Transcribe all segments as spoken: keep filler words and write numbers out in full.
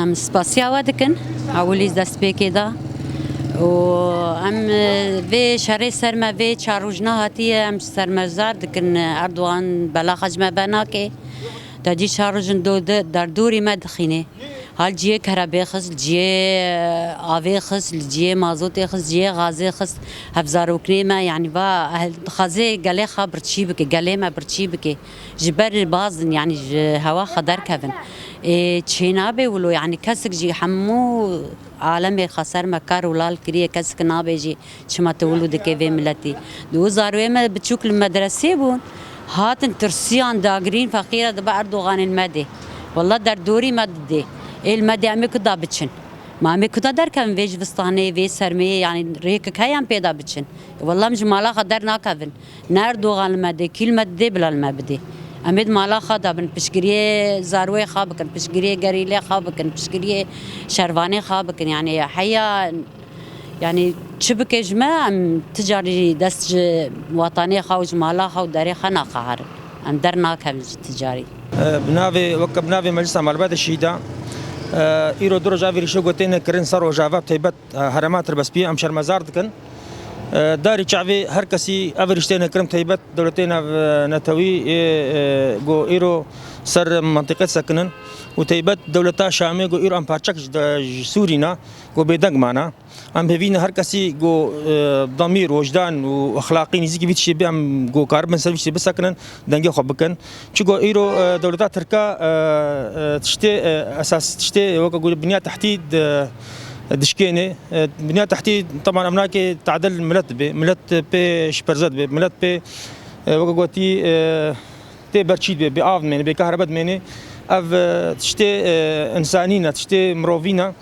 Em spasiya we dikin, ewilî destpêkê de. Û em, e, vê şerê ser me, vê çar roj nehatiye, em şermezar dikin, e, Erdogan belaxa ji me venake. Te dî çar roj in do-, de-, derdorî me dixîne. Ha li cihê kerebê xist, li cihê, e, avê xist, li cihê mazotê xist, cihê gazê xist. Hevzaroknê me, yanî va, eh, dixwaze gelê xwe birçî bike, gelê me birçî bike. Ji ber bazin, yanî ji hewa xwe derkevin. Ê, çênabe wilo, yanî kesik jî hemû alemê xwe ser me kar û lal kiriye, kesik nabe jî çima tu wilo dike vê miletî. Di û zarwê me biçûk li medresê bûn, hatin tirsiyan dagirîn, feqîre dibe Erdoganê li me dê. Wela derdorî me didê. Ê li me dê em ê kuda biçin? Ma em ê kuda derkevin vê jivistanê, vê sermeyê, yanî rêkek heye em pê de biçin? Wela em ji mala xwe dernakevin. Ne Erdogan li me dê, kî li me didê bila li me bidê. Em ê di mala xwe de bin, piştgiriyê zarwê xwe bikin, piştgiriyê gerîlê xwe bikin, piştgiriyê şervanê xwe bikin. Yanî heya, yanî çi bike ji me, em ti carî dest ji wetanê xwe û ji mala xwe û derê xwe naxeherin. Em dernakevin ji ti carî. Bi navê, weke bi navê Meclisa Malbatê Şehîda, îro du roj ev êrîşê ku têne kirin ser Rojava, bi taybet herêma Tirbespiyê, em şermezar dikin. Darî çavê her kesî ev êrîş têne kirin, taybet dewletê navnetewî ê, e, ku îro ser mentiqê disekinin û taybet dewleta Şamê ku îro em parçek ji de, ji Sûrî ne, ku bêdeng mane. Em hêvî ne her kesî ku, e, demîr, wijdan û exlaqî nêzîkî vî tiştê bê, em ku karibin ser vî tiştê bisekinin, dengê xwe bikin. Çiko îro, e, dewleta Tirka, e, e, tiştê, e, esas tiştê weke ku binya tehtî di, dişkêne. E, binya tehtî, teban em nake tadil milet dibe. Milet pê şiperze dibe. Milet pê, e, weke gotî, e, tê berçî dibe, bê av dimêne, bê kahrebe dimêne. Ev, e, tiştê, e, însanî ne, tiştê mirovî ne.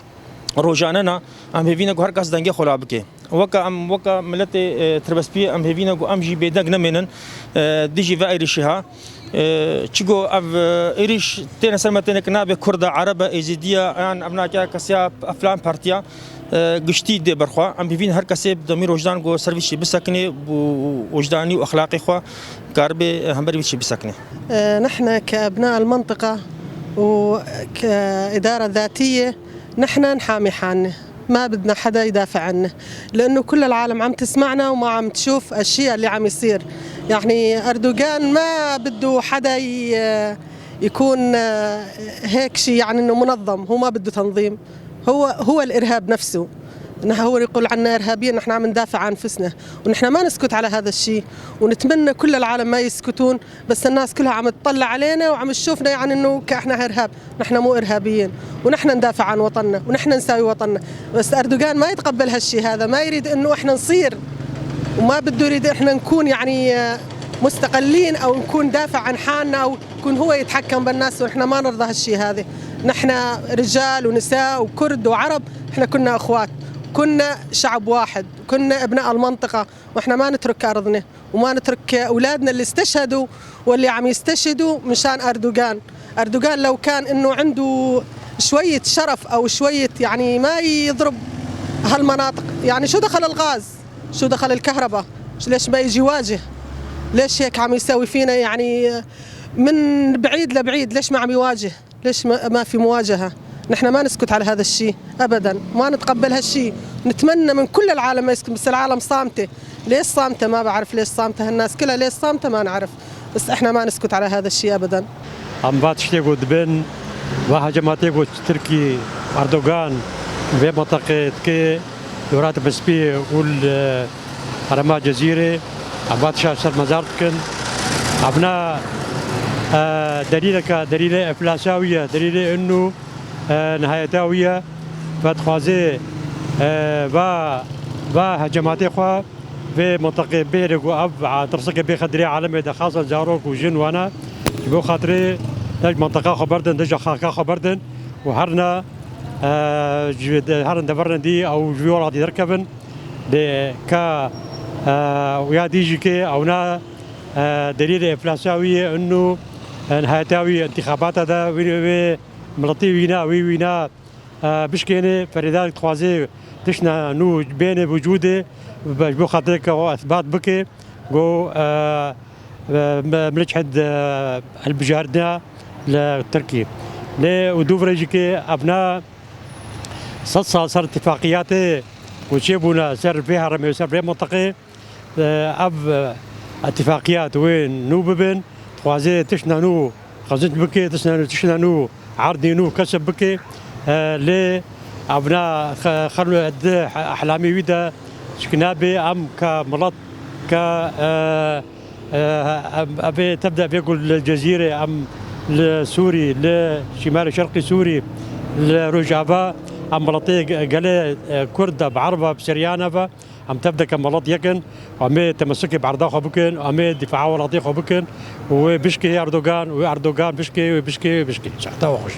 Rojane ne, em hêvî ne ku her kes dengê xwe la bike. Weke em, weke miletê, e, Tirbespiyê em hêvî ne ku em jî bêdeng nemênin, e, dijî ve êrîşê ha. E, çigo ev, e, êrîş têne ser me têne ki nabe Kurd e, Ereb e, Êzîdî ye, yan ev nake kesiya, e, filan partiya, e, giştî dê ber xwe. Em hêvî ne her kesê bi demîr wijdan ku ser vî tiştî bisekinê û wijdanî û exlaqê xwe karibe, e, hemberî vî tiştî bisekinê. نحن كأبناء المنطقة وكإدارة ذاتية، نحن نحامي حالنا، ما بدنا حدا يدافع عنا، لأنه كل العالم عم تسمعنا وما عم تشوف الشيء اللي عم يصير. يعني أردوغان ما بده حدا ي-، يكون، آه، هيك شيء، يعني إنه منظم، هو ما بده تنظيم، هو، هو الإرهاب نفسه. نح-، هو يقول عنا إرهابيين، نحن عم ندافع عن أنفسنا، ونحن ما نسكت على هذا الشيء، ونتمنى كل العالم ما يسكتون، بس الناس كلها عم تطلع علينا وعم تشوفنا، يعني، إنه كإحنا إرهاب. نحن مو إرهابيين، ونحن ندافع عن وطننا، ونحن نساوي وطننا. بس أردوغان ما يتقبل هالشي هذا، ما يريد إنه إحنا نصير، وما بده يريد إحنا نكون، يعني، آه، مستقلين أو نكون دافع عن حالنا أو يكون هو يتحكم بالناس، ونحن ما نرضى هالشي هذا. نحن رجال ونساء وكرد وعرب، إحنا كنا إخوات، كنا شعب واحد، كنا أبناء المنطقة، وإحنا ما نترك أرضنا. وما نترك أولادنا اللي استشهدوا واللي عم يستشهدوا مشان أردوغان. أردوغان لو كان إنه عنده شوية شرف أو شوية، يعني، ما يضرب هالمناطق. يعني، شو دخل الغاز؟ شو دخل الكهرباء؟ ليش ما يجي يواجه؟ ليش هيك عم يسوي فينا، يعني، من بعيد لبعيد؟ ليش ما عم يواجه؟ ليش ما، ما في مواجهة؟ نحن ما نسكت على هذا الشيء أبدًا، ما نتقبل هالشيء. نتمنى من كل العالم ما يسكت، بس العالم صامتة. ليش صامتة؟ ما بعرف ليش صامتة هالناس كلها، ليش صامتة ما نعرف، بس إحنا ما نسكت على هذا الشيء أبدًا. Em va tiştê ku dibin, va hecamatê ku Tirkî, Erdogan vê menteqê dike, li Welat Bispî û li Herêma Cezîrê, em va tişta şermezar dikin. Em na, e, delîleke, delîlê enflasya wî ye, delîlê inu, e, nihayeta wî ye. Ve dixwaze, e, va, va hecamatê xwe vê menteqê bêre ku ev, a, tirsikê bêxe dirê alemê de, xasan zarok û jin wana, ji bo xatirê te ji menteqa xwe berdin, te ji xaka xwe berdin û herna, e, ji de-, herin deverên dî ew ji wî welatî derkevin. Lê ka, e, ya dî jî ke ew na, e, delîlê enflasya wî ye, inu, e, nihayeta wî întîxabata de wî, wê miletî wî na, wî, wî na, e, bişkêne. Ferêda dixwaze tiştna nû bêne wicûdê, be-, ji bo xatirê ke o ethbat bike, go, e, e, me-, milek hend, e, hilbijartina li Tirkî. Lê û dû virêjîkê evna sed sal ser îtîfaqiyatê ku çêbûne ser vê herêmê, ser vê mintiqê, e, ev, e, îtîfaqiyat wê nû bibin, dixwazê tiştna nû qezinc bike, tiştna nû, tiştna nû erdê nû kesb bike. E, lê evna xe-, xel di ehlamê wî de çik nabe, em ke milet, ke, e, e, em, evê tevde vê ku li Cezîrê, em li Sûrî, li şîmarê şerqî Sûrî, li Rojava, em miletê ge-, gelê, e, Kurd de, bi Erb ve, bi Siryan ve, em tevde ke milet yek in, em ê temesukê bi erda xwe bikin, em ê dîfaa welatê xwe bikin, û wê bişkê Erdogan, wê Erdogan bişkê, wê bişkê, wê bişkê. Saeta we xweş.